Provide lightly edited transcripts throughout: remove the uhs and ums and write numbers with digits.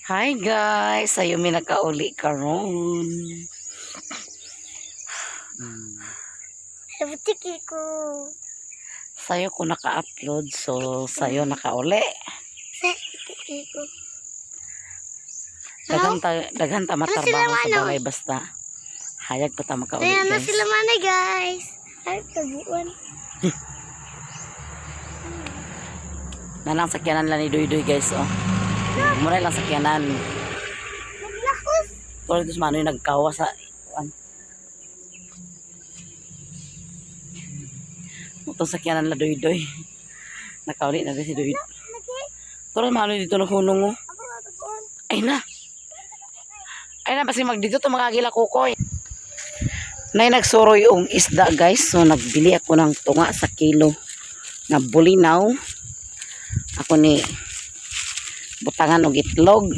Hi guys, sayo mi nakauli karon. Butiki ko. Sayo ko naka-upload, so sayo nakauli. Sa butiki ko. Daghan ta Ano sila, matrabaho sa Manoy? balay basta. Hayag pa ta makauli, Ayan na guys. sila mana, guys. Ay, tabuan. Nalang sakyanan lang ni Duy Duy, guys, oh. Mura lang sakyanan. Maglakos. Tulad sa manoy nagkawa sa kuan. Itong sakyanan la Duy Duy. Nakauli na rin si Duy. Tulad manoy dito naghunong, oh. Ako nga tabuan. Ay na. Ay na, basi magdito to mga agila kukoy. Nay nagsuroy og isda, guys. So nagbili ako ng tunga sa kilo na bulinaw. Ako ni butangan og itlog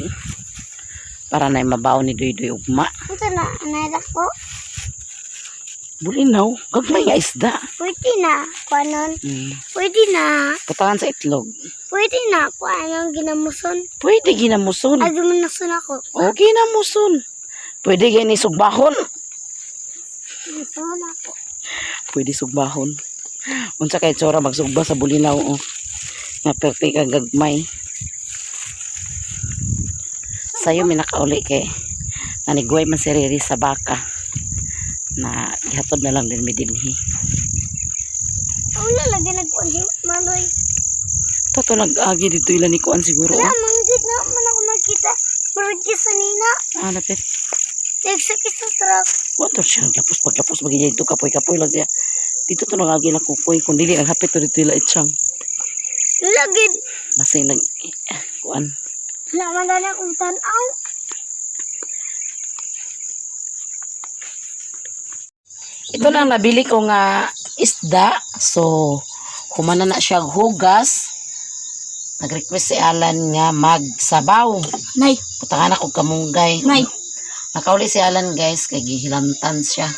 para na mabaon ni Duy Duy ugma. Ito na, anay ko. Bulinaw, gagmay nga isda. Pwede na. Kuanon. Pwede na. Butangan sa itlog. Pwede na. Kuanon ginamuson. Pwede ginamuson. Ay, ginamuson ako. O ginamuson. Pwede gani sugbahon. Ginamuson ako. Pwede sugbahon. Unsa kay tsura magsugba sa bulinaw, oh. Nga perti ka gagmay. Sayo mi nakauli kay nanigway man si Riri sa baka na ihatod na lang din mi dinhi. Wala lagi nagkuan si Manoy. Toto nag-agi dito ila ni kuan siguro. Wala, Oh. manggit na man ako makita. Murag sa nina. Ah, lapit. Nagsakit sa truck. Wa to siya naglapos paglapos magiging dito kapoy-kapoy lang siya. Dito to nag-agi lang kukoy kung dili ang hapit to dito ila itsang. Lagi. Masing nag kuan. Wala man na akong tanaw. Ito na ang nabili ko nga isda. So, humana na siya og hugas. Nag-request si Alan nga magsabaw. Nay. Putangan ako kamunggay. Nay. Nakauli si Alan, guys, kay gihilantan siya.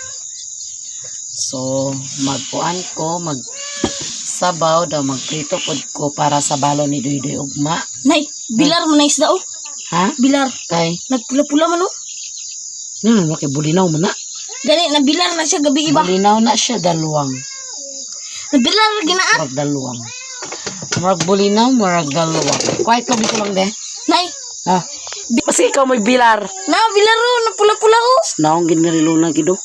So, magkuan ko, magsabaw daw, magprito pod ko para sa balo ni Duy Duy Ugma. Nay, bilar mo na isda oh. Ha? Bilar. Kay, Nagpula-pula man oh. kay bulinaw man na. Gani, nabilar na siya gabi iba. Bulinaw na siya, dalawang. Nabilar ginaa. Murag dalawang. Murag bulinaw, murag dalawang. Quiet lang dito lang de. Nay, Ha? Basta ikaw may bilar. na bilar oh, napula-pula oh. Naong ginriluna gido.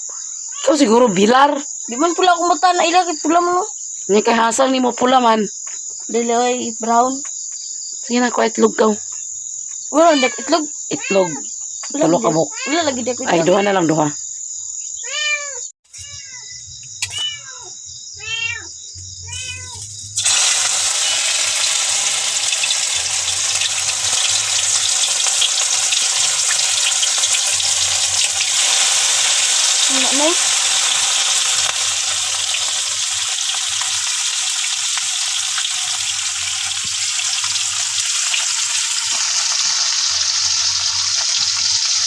Ikaw siguro bilar. Di man pula ako mata na ila kay pula man oh. Ni kay hasang ni mo pula man. Dili oy, brown. Sige na, kuha itlog ka. Wala ndak itlog. Itlog. Wala Tulo ka lagi- mo. Wala lagi di ako Ay, itlog. duha na lang, duha. Wala, Nay.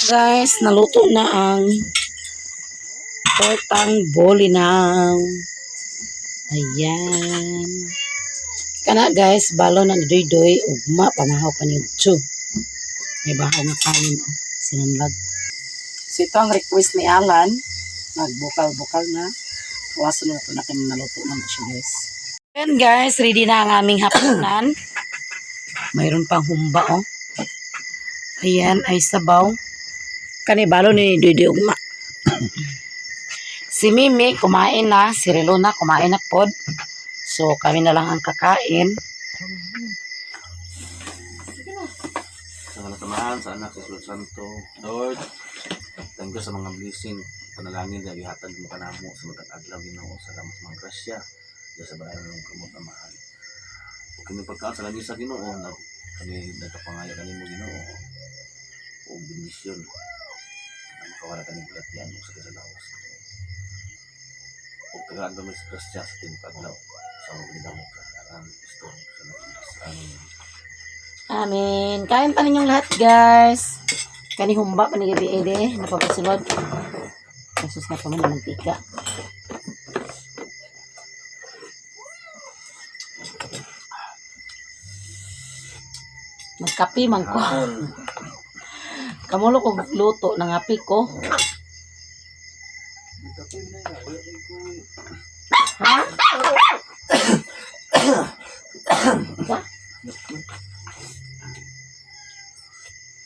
Guys, naluto na ang tortang bolinaw. Ayan. Kana guys, balo na ni Doy Doy, ugma, pamahaw pa niyo. Tsu. May bahaw nga kanin, oh. Sinanlag. So ito ang request ni Alan. Nagbukal-bukal na. Kawasan na ito na kami naluto na na siya, guys. Ayan guys, ready na ang aming hapunan. Mayroon pang humba, oh. Ayan, ay sabaw. Kani balo ni Doy Doy ugma. Si Mimi kumain na, si Relona kumain na pod. So kami na lang ang kakain. Sa ngalan sa Amahan, sa Anak, sa Espiritu Santo. Lord, thank you sa mga blessing, panalangin na gihatag mo kanamo sa matag adlaw, Ginoo. Salamat sa mga grasya. Diyan sa bayan ng kamot Amahan. Ug kini pagkaon sa langit sa Ginoo na kami nagkapangayo kanimo, Ginoo. O bendisyon na makawala kami bulat yan ug sa kasalawas. Ug tagaan kami sa grasya sa tibuok adlaw sa mga ginamo ka. Ang Kristo sa langit. Amen. Amen. Kain pa ninyong lahat, guys. Kani humba pa ni gabi ede, napapasulod. Jesus na pa man mantika. Magkape man ko. Hapon. Kamulo kog luto nangapi ko. Ha? Sa?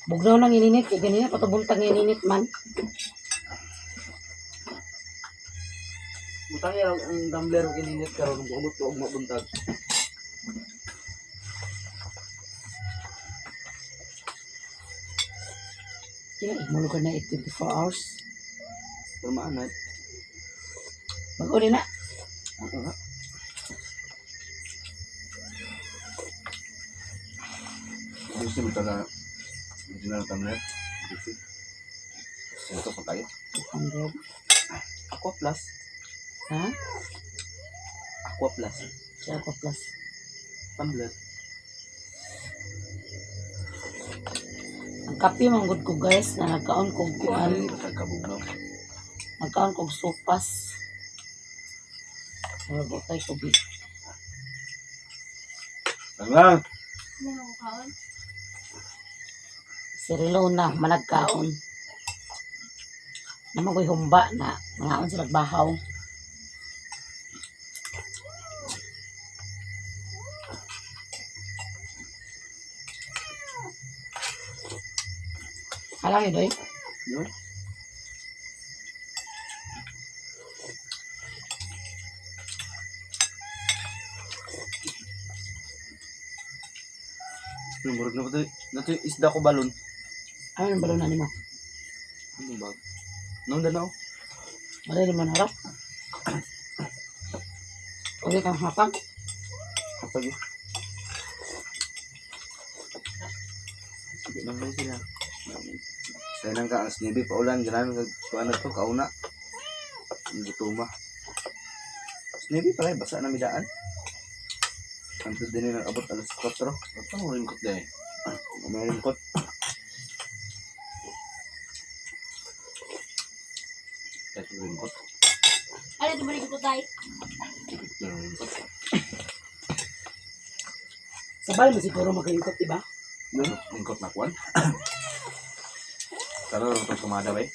Bugnaw nang ininit kay ganina patubuntag nga ininit man. Butang ang tumbler og ininit karon buot og mabuntag. Kaya imulo ka na 24 hours. Permaan na. Bago din na. Oo nga. Gusto mo talaga. Hindi na lang tumbler. Busy. Ito pa tayo. 200. Aqua Plus. Ha? Aqua Plus. Siya ko plus. Tumbler. Ang kape manggod ko guys na nagkaon kog kuan, Ay, kabugnaw. nagkaon kog sopas. Murag utay ko bi. Lang lang. Ano mo kaon? Si Rilona managkaon. Naman ko'y humba na mangaon sila bahaw. Alam yun, Doy? No? Murag na ba ito? Nato yung isda ko balon. Ano yung balon na nimo? Ano ba? Noon na ako. Wala naman harap. Okay kang hapag. Kapag yun. Hindi naman sila. Sa nang ka ang snibi paulan ganahan kag kuan na to kauna. Ang gutuma. Snibi pala eh, basa na midaan. Anto din nang abot alas 4. Ito mo rin kot day. May ringkot. Ito rin kot. Ano ito balik ko tayo? Ito rin kot. Sabay mo siguro maglingkot, di ba? Lingkot na kuan. Tara rin itong sumada ba eh.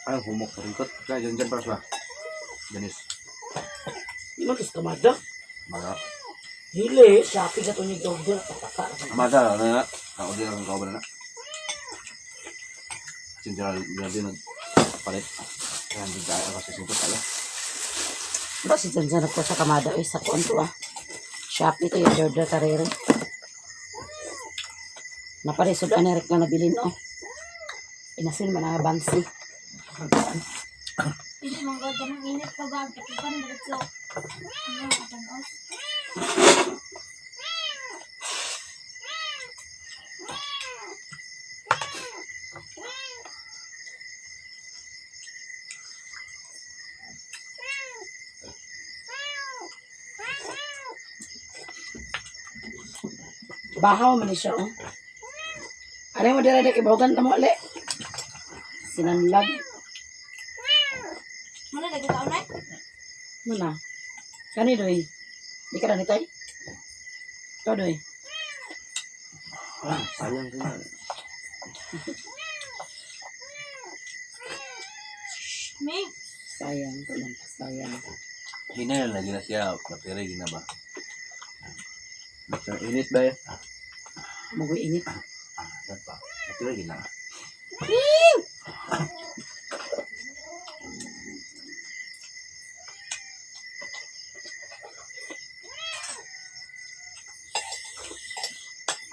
Ay humok sa ringkot. Kaya dyan dyan para sa. Janis. Di man kamada. Maga. Hili, Shopee ka to ni order. Pataka. Amada na na. Kaudi lang ka ba na. Sinjal din nagpalit. Kaya hindi tayo ako sa singkot ala. Ba si Janjan ko sa kamada ay sa kuan to ah. Shopee to yung order karere. Naparisod anirik na nabilin oh. Inasin man ang bansi. Hindi man ko ganang init pa ba? Kapipan diretso. Ano katanos? Bahaw man ni siya oh. Alay mo dira dek ibogan ta mo ali. Sinanlag Muna lagi kaon ay. mo na. Kani doy. Di ka na nitay? Ikaw doy. Ah, sayang din. Ming. Sayang to lang sayang. Hinay lagi na siya. Battery gina ba? Sa init ba eh? Mugoy init. Ah, yan pa. Battery gina.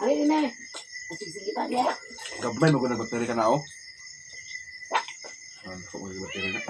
Alay din eh. Sige ta diya. Gabay mo ko nag battery ka na oh. Ah, ko mag battery na.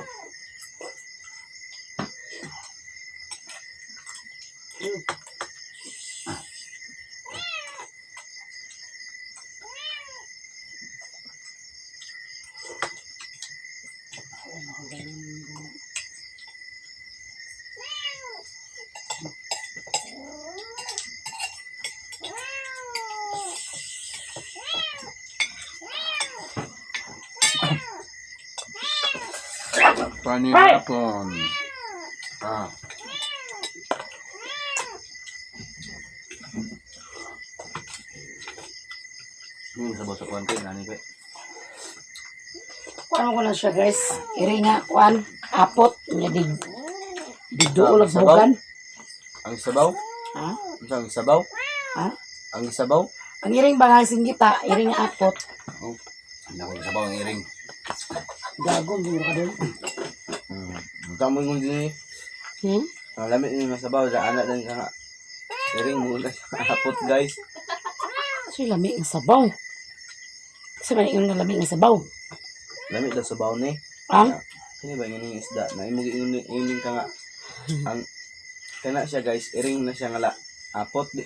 Panihapon. Ah. Yung sabaw sa kuwan ko, nani ko. Kuan ko na siya, guys. Iri nga, kuan. Apot. Nga di, di duol ang Sabaw? bugan. Ang sabaw? Ha? Unsa ang sabaw? Ha? Ang sabaw? Ang iring bangay singgita, iring nga apot. Oh. Hindi ako sabaw ang iring. Gago, hindi ka doon. Unsa mo ingon dinhi? Hmm? Ang lamit ni masabaw sa anak din ka nga. Iring mo na siya apot, guys. Kasi lami ang sabaw. Kasi man yung lami ang sabaw. Lamit daw sabaw ni. Ang? Kini ba ngini isda na imo giingon ingon ka nga ang kana siya, guys, iring na siya nga la apot di.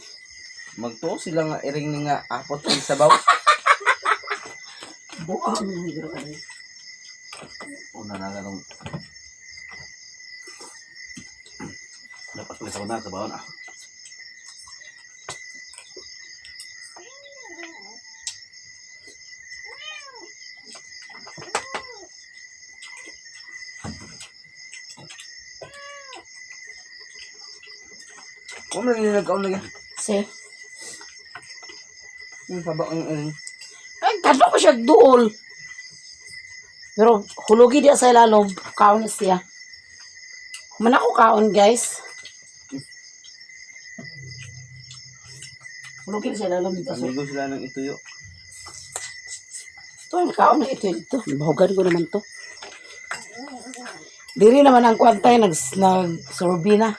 Magtuo sila nga iring ni nga apot ang sabaw. Buang ang higro ka doon. Una na lang. Dapat pala sa una, sabaw na. Wa man ni nagkaon lagi. Si? Yung sabaw ang iring. Ay, kadlo ko siya duol. Pero hulugi diya sa ilalom, kaon na siya. Man ako kaon, guys. Hulugi na sa ilalom dito. So, Amigo sila ng ituyo. ito ang kaon na ito. Ito, bahugan ko naman to. Diri naman ang kwantay, nag survey na.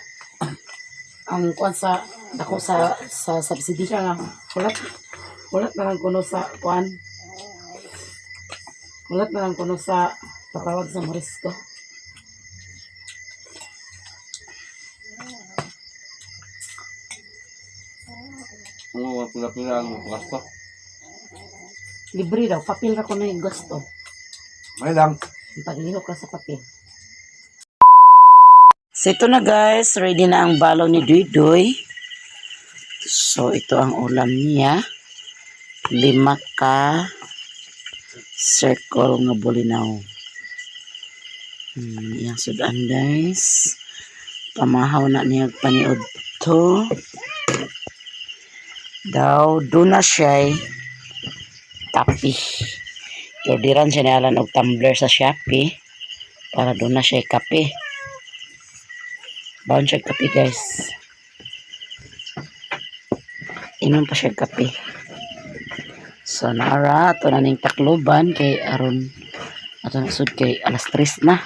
Ang kwan sa, dako sa subsidy siya nga. Hulat, hulat na lang kuno sa kwan. Hulat na lang kuno sa patawag sa Morisco. Ano ang pila ang gasto? Libre daw, papel ra kuno yung gusto. May lang. Paglihok ka sa papel. So ito na, guys, ready na ang balaw ni Duy Duy. So ito ang ulam niya. Lima ka circle nga bulinaw. Iyang sudan, guys. Pamahaw na niya paniod to. Daw, doon na siya'y kape. Orderan siya ni Alan og tumbler sa Shopee para doon na siya kape. Baon siya kape, guys. Inom pa siya kape. So naara ato na ning takloban kay aron ato na sud kay alas 3 na.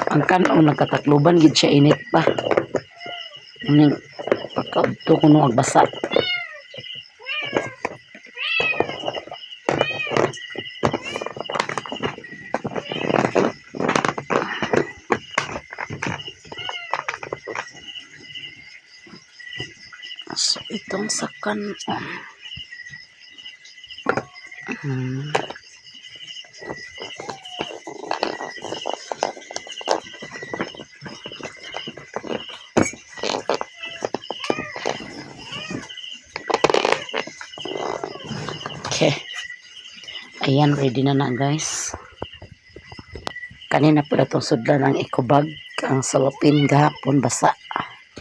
Ang kanon nagkatakloban gid siya init pa. Ning pagkaudto kuno agbasa. So, itong sa kanon. Okay. Ayan, ready na na, guys. Kanina pala itong sudlan ang ikubag. Ang salopin gahapon basa.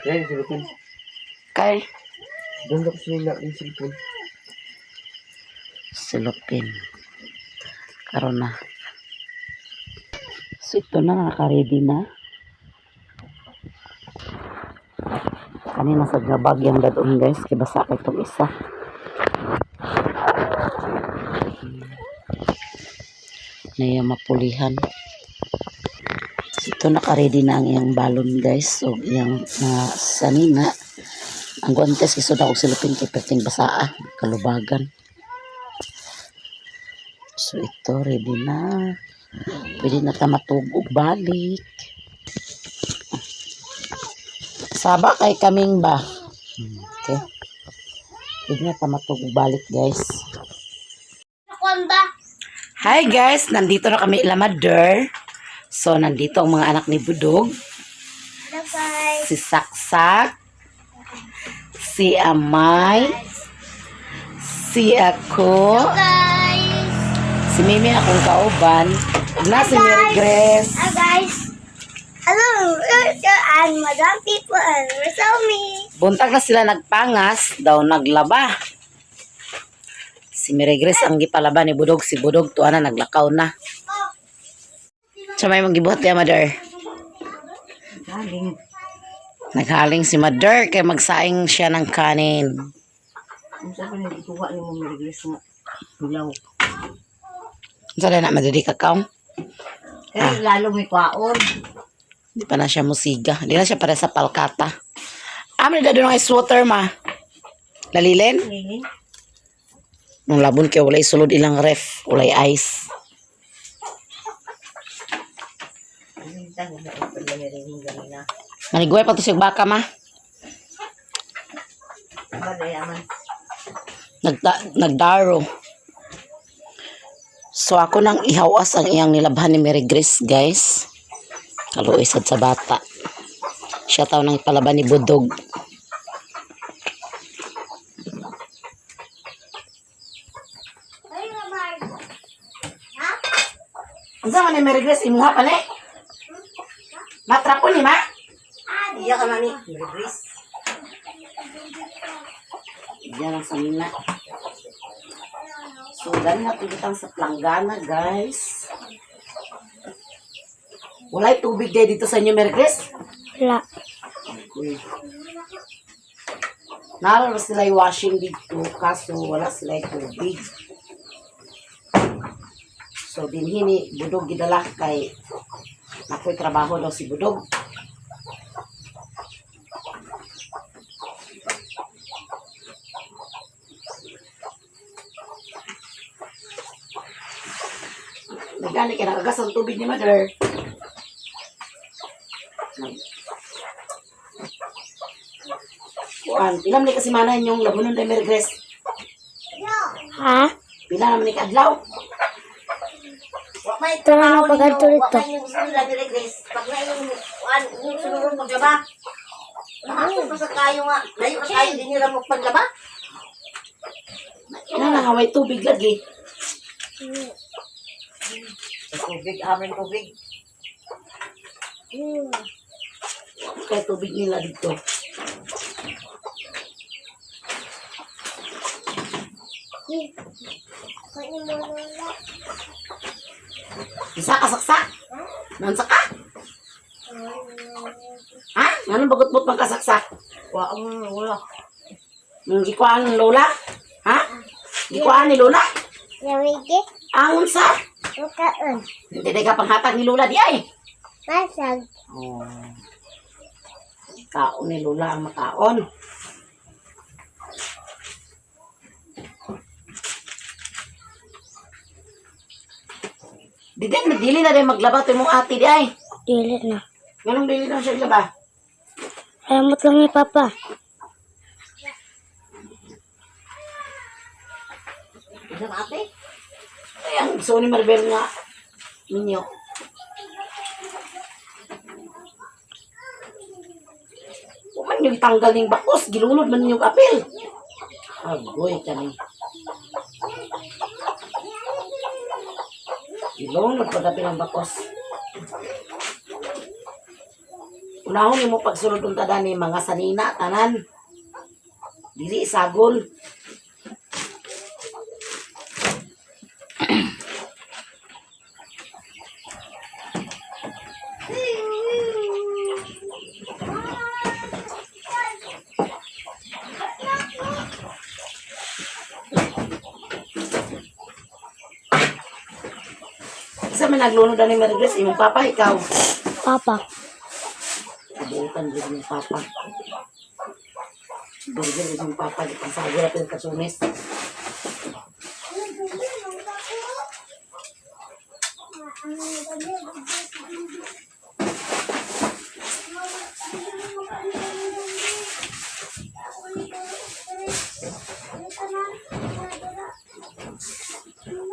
Yan, silipin. Kay, Doon ka sila yung silipin. silupin. Karon na. So ito na, naka-ready na. Kanina sa gabag yung dadon, guys, kay basa kay itong isa. Naya mapulihan. So ito naka-ready na ang iyang balon, guys. So iyang mga sanina. Ang guantes kisod ako silupin kay perting basaa, kalubagan. So ito, ready na. Pwede na ta matugog balik. Saba kay kaming ba? Okay. Pwede na ta matugog balik, guys. Kuan ba? Hi guys, nandito na kami Ilamader. So nandito ang mga anak ni Budog, Hello, guys. si Saksak, si Amay, si ako, Guys. si Mimi akong kauban, ug na si Mary Grace. Hi, guys. Hello. Sister and Madam People and Rosomi. Buntag na sila nagpangas, daw naglaba. Si Mary Grace ang gipalaba ni Budog, si Budog tuwa na naglakaw na. Sa may magibuhat niya, Mother. Galing. Naghaling si Mother kay magsaing siya ng kanin. Ang sabi na gikuha ni mo Mary nga. Bulaw. Unsa na madali kakaw? Kaya lalo may kwaon. Di pa na siya musiga. Di na siya para sa palkata. Amo ni dadon ang ice water ma. Lalilin? Eh, Nung labon kay walay sulod ilang ref, walay ice. Minsan na pala rin ganina. Manigway pa to siya baka ma. Balay aman. Nagdaro. So ako nang ihawas ang iyang nilabhan ni Mary Grace, guys. Kaluoy sad sa bata. Siya taw nang palaban ni Budog. Unsa man ni Mary Grace imuha pa ni? Matrapo ni ma? Iya ka mami. Mary Grace. Yan ang sanina. So, dali na tubitang sa planggana, guys. Wala'y tubig day dito sa inyo, Mary Grace? Wala. Uy. Naroon sila yung washing dito, kaso wala sila yung tubig. So, dinhi ni Budog gidala kay nakoy trabaho daw si Budog. Nagani kay nakagas ang tubig ni Mother. Kuan, pila man ni kasi manan yung labunon day Mary Grace? Ha? Pila naman ni kaadlaw? Wa may Tara na, trabaho ninyo. pag-adto Wa dito. may inyong gusto nila Mary Grace. Pag na inyong kuan, inyong sunuron paglaba. Mahapon pa sa kayo nga. Layo ka kayo din nila mo paglaba. Ina na nga may tubig lagi. Tubig, amin tubig. Kay tubig nila dito. Isa ka saksak? Nansa ka? Ha? Anong bagot-bot pang kasaksak? Wa mo wala. Nung gikuan ng lola? Ha? Gikuan ni lola? Yawigi, Ang unsa? makaon, Hindi na ka panghatag ni lola di ay. masag, Oh. Kaon ni lola ang makaon. Di din, dili na rin maglaba ito mong ate di ay. dili na. Ganong dili na siya maglaba? Alamot lang ni Papa. Isang ate. Ay, ang gusto ni Maribel nga ninyo. Huwag man yung tanggal ng bakos, gilunod man yung apel. Agoy kani. Gilunod pag apel ang bakos. Unahon mo pagsulod unta dani mga sanina tanan. Dili isagol. Isa may naglunod ani Mary Grace, imong papa ikaw. Papa. Kabuutan gid imong papa. Burger gid imong papa di pangsagol apil kasunis.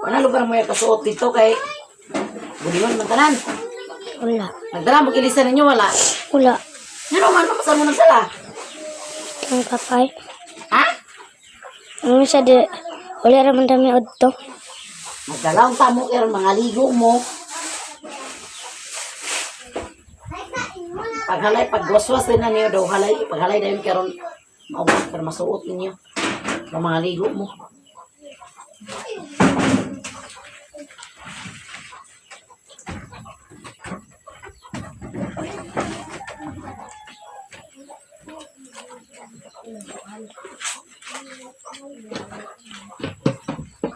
Wala lugar mo yung kasuot dito kay bulingon man tanan. Wala. Nagdala mo kilisan ninyo wala. Wala. Ngano man makasan mo nagsala? Ang papay. Ha? Ang sa di, wala raman dami odto. Nagdala ang tamo kay mga ligo mo. Paghalay, pag waswas din na niyo daw, halay, paghalay dayon karon maubos pero masuot ninyo. Ang mga ligo mo.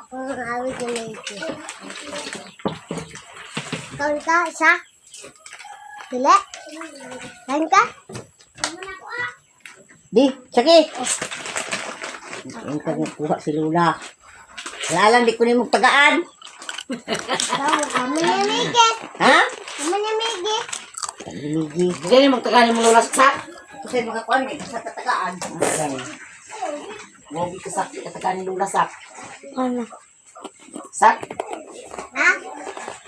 Kung awit ni Miki. Kaon ka, isa? Dili? Kaon ka? Di, sige. Ang kuha si Lula. Wala lang, di ko ni mong tagaan. Kamo ni Miki. Ha? Kamo ni Miki. Migi. Hindi mo magtagalin mo lola sak. Kasi mga kuan, may sa tatagaan. Mogi ka sak, katagalin lola sak. Ano? Sak, Ha?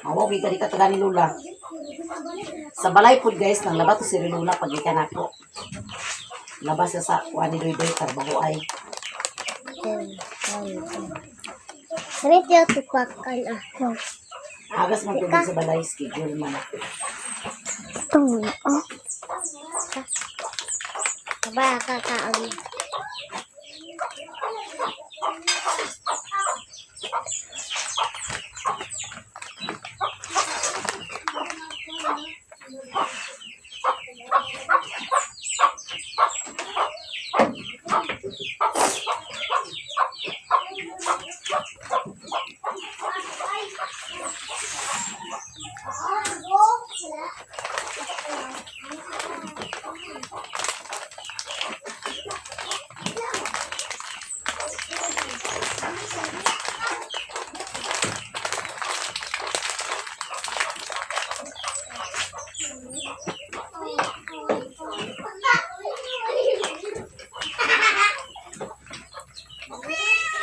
mawogi ka di katagalin lola. Sa balay po guys, nang labat to si Lola pag ikan ako. Labas siya sa kuan ni Doy Doy, trabaho ay. Ganito yung tupakan ako. Agas man tubig sa balay, schedule man. Ito muna, oh. Aba, kakaon.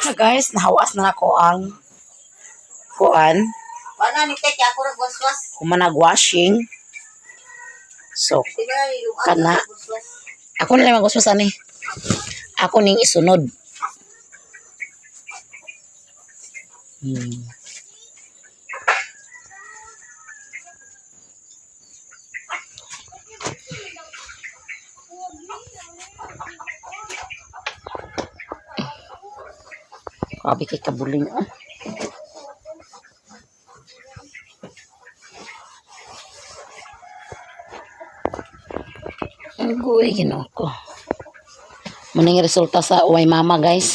Na guys, nahawas na ako ang kuan, Wala ni Tek, ako ra waswas. humanag washing. So, Tingnan yung Kana. Ako na lang maguswas ani. Ako ning isunod. Grabe kay kabuling ah. Agoy, ginoo ko. Muning resulta sa uway mama, guys.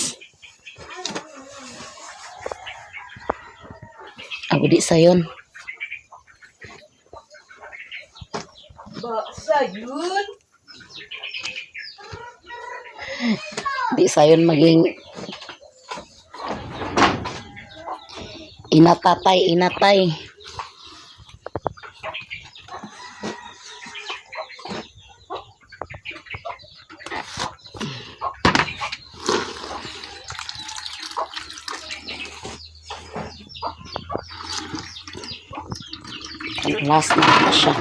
Ako di sayon. Ba, sayun? Di sayon maging inatatay, inatay. Last na na siya.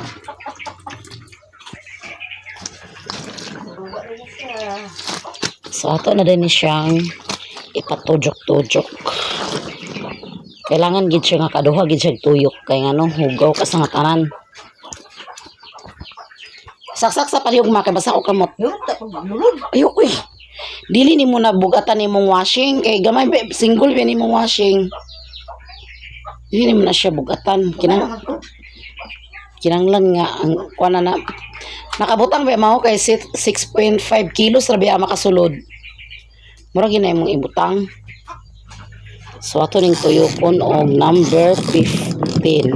So, ato na din ni siyang ipatujok-tujok. Kailangan gid siya nga kaduha gid siya tuyok kay ngano hugaw ka sa nga tanan. Saksak sa palihog ma kay basta ko kamot. Ay uy. Dili nimo na bugatan nimong washing kay gamay ba, single ba nimong washing. Dili nimo na siya bugatan kinanglan nga ang kuan na na nakabutang ba mao kay 6.5 kilos ra ba makasulod. Murag gina imong ibutang. So ato ning tuyokon og number 15.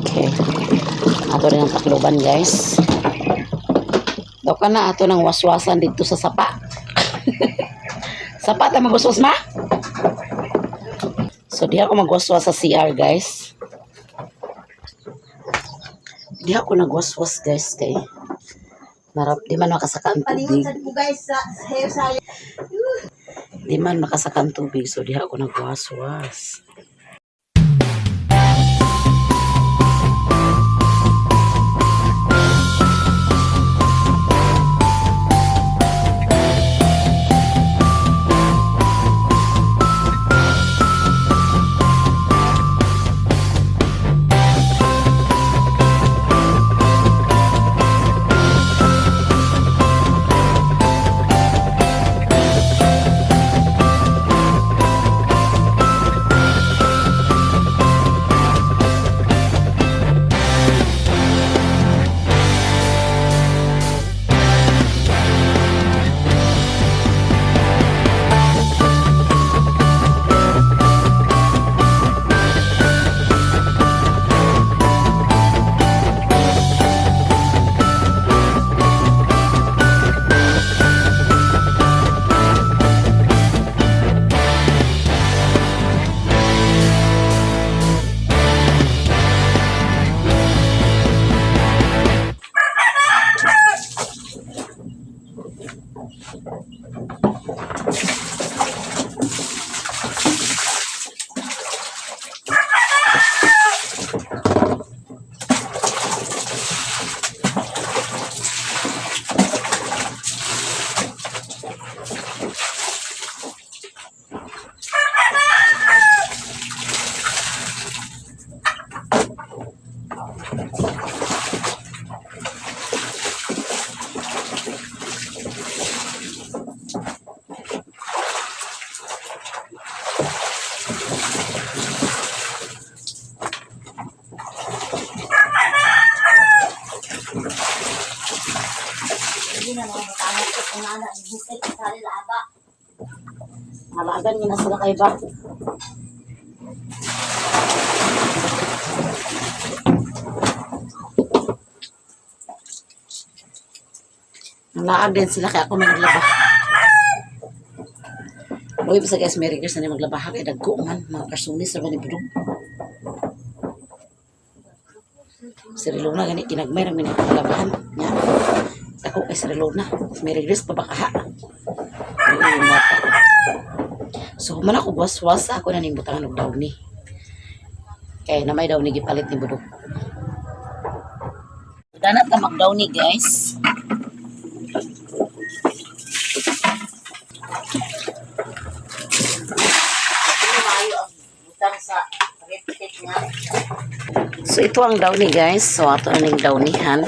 Okay. Ato rin ang takloban guys. Daw ka na ato nang waswasan dito sa sapa. Sapa ta magwaswas ma? So di ako magwaswas sa CR guys. Di ako nagwaswas guys kay narap di man makasaka ang tubig. Palingon mo guys sa hair salon. Di man makasaka ang tubig so di ako nagwaswas. Hindi na mga batangan ko kung ano, bukid sa laba. Malagan niya na sila kay ba. Nalaag din sila kaya ako may naglaba. Uy, basta guys, Mary Grace na maglaba ha kay dagko man mga karsunis ra ba ni Budong. Si Rilona gani ginagmay ra man ni labahan nya. Dako kay si Rilona. Mary Grace pa baka ha. Uy, mata. So human ako waswas ako na ning butangan og downy. Kay na may downy gipalit ni Budok. Dana ta mag downy guys. Ano maayo ang butang sa reptik nga. So ito ang downy guys. So ato na ning downyhan.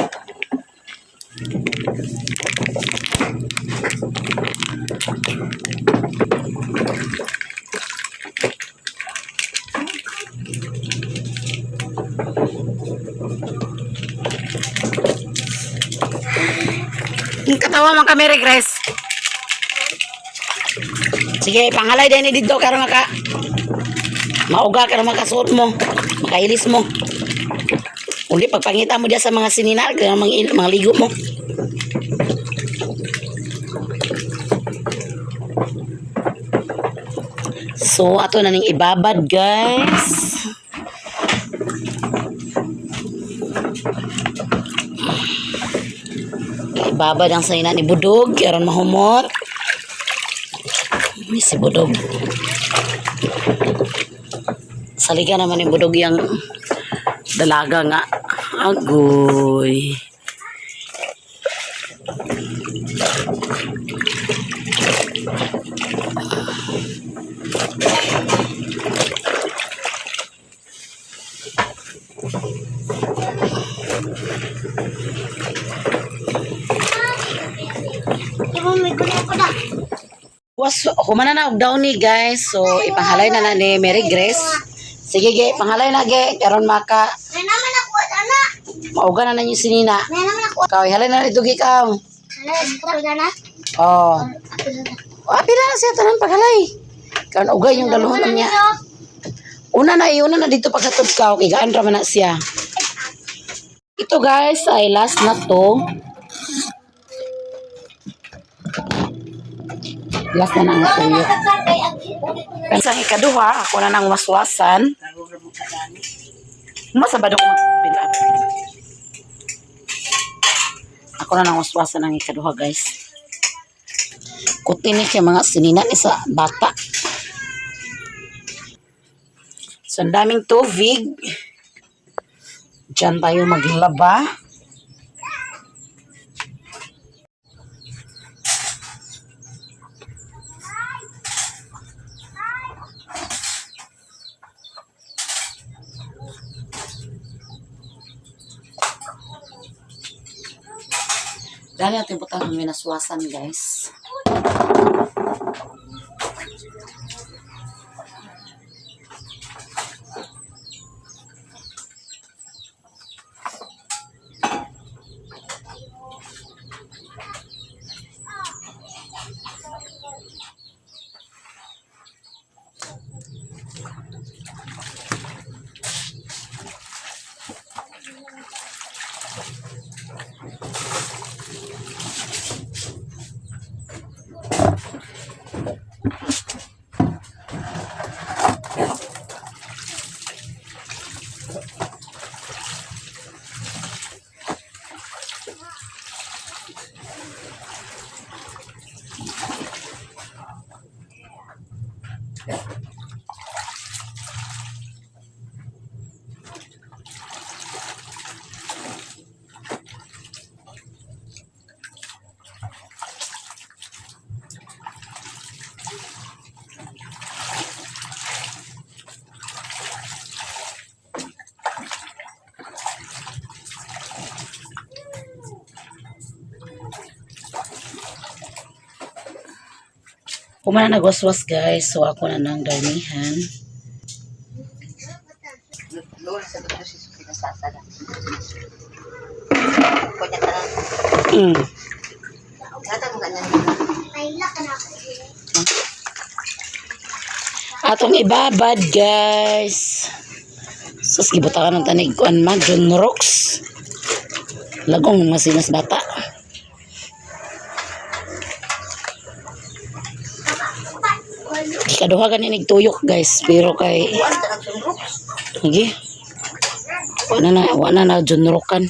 Ang katawa man kami, Grace. Sige, pangalay din ni dito karon maka mauga karon makasuot mo, makailis mo. Uli pagpangita mo diya sa mga sininal, kaya mga ligo mo. So, ato na ning ibabad, guys. Ibabad ang sayna ni Budog, aron mahumot. Uy, si Budog. Saligan naman ni Budog yung dalaga nga. Agoy. Di ba may gulo ko na? Was, humana na og downy guys. So ipanghalay na na ni Mary Grace. Sige ge, panghalay na ge karon maka May naman ako ana. mauga na ninyo si Nina. May naman ako. Ikaw, ihalay na ito ikaw. Hala, ko na. Oh. Ako na. Oh, pila na siya tanan paghalay. Karon ugay yung dalhon niya. Una na iuna na dito pagkatod ka, okay, gaan ra man na siya. Ito guys ay last na to. Last na na ang tuyo. Sa ikaduha, ako na nang waswasan. Masabado ko magpinap. Ako na nang waswasan ang ikaduha guys. Kuti ni kay mga sinina ni sa bata. So, ang daming tubig. Diyan tayo maglaba. Dali natin butang ang minaswasan, guys. Kumana nagwaswas guys, so ako na nang darnihan. Atong ibabad guys. Sus gibutakan ng tanig kuan man John Rocks. Lagong masinas bata. Ikaduha gani nig tuyok guys, pero kay Sige. Wala na John Rockan.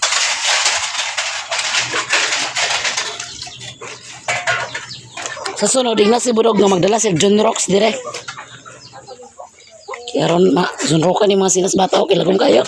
Sa sunod, ingna si Budog nga magdala si John Rocks dire. Kaya ron ma, John Rockan yung mga sinas bata, okay lagong kayo.